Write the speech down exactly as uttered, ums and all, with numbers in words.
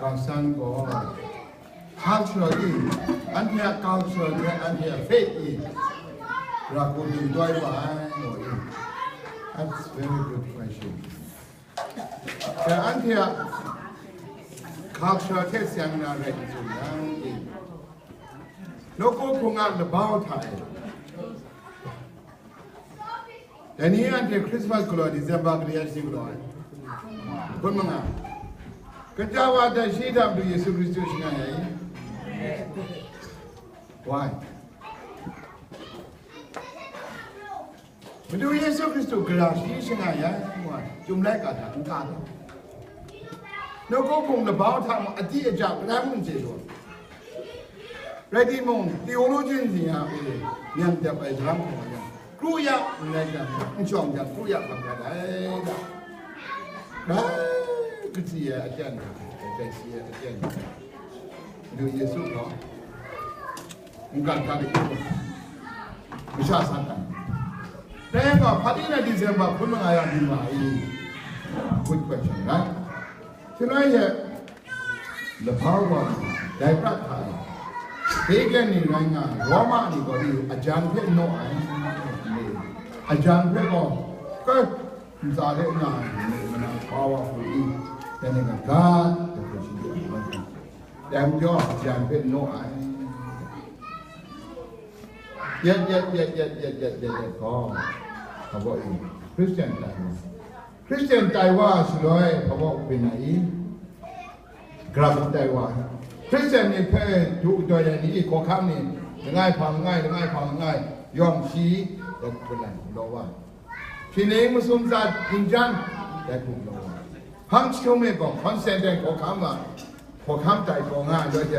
Kasan gaw culture i, anhte a culture hte anhte a faith i, ra ku dingdoi wa ai, ngu i. That's very good question. Hkrai anhte a culture hte seng na rai n tsun yang i, nawku hpung a labau hta e. Dai ni anhte Christmas galaw, December kali a shi galaw ai? Hkun manga. Kaja wa dai shi hta Madu Yesu Hkristu shangai ai? Why? Madu Yesu Hkristu gara shi shangai ai? Why? Chyum laika hta n ka ta? Nawku hpung labau hta mung, adi aja kadai mung n chye lu. Rai timung, theologian ni a e, myen dap ai daram hkawm yang, kru ya n rai jang, n shawng jang, kru ya hkam rat ai da. Rai, katsi ai aten, katsi ai aten. Madu Yesu gaw, n kan ta de, masha Satan. Dai yang gaw, hpa di na December hkun manga ya byin wa i? Good question, right? Shaloi she, labau gaw, dai prat hta e, pagan ni rai nga, Roma ni gaw, ajan hpe naw ai, ajan hpe gaw, kai, ntsa hte nga ai, ni mana powerful i, dai ni ga, God, the Christian, dai majaw, ajan hpe naw ai. Yet, yet, yet, yet, yet, yet, yet, yet gaw, hpa baw i, Christian tai wa. Christian tai wa shaloi, hpa baw byin ai i? Grau tai wa. Christian ni hpe du kataw ai ni i, hkawhkam ni, langai hpang langai, langai hpang langai, yawng shi, dai hku lan galaw wa. Hpyi ning masum tsat, hpyi jan, dai hku galaw wa. Hpang jahtum e gaw, Constantine hkawhkam a, hkawhkam tai gaw nga ai, loi de,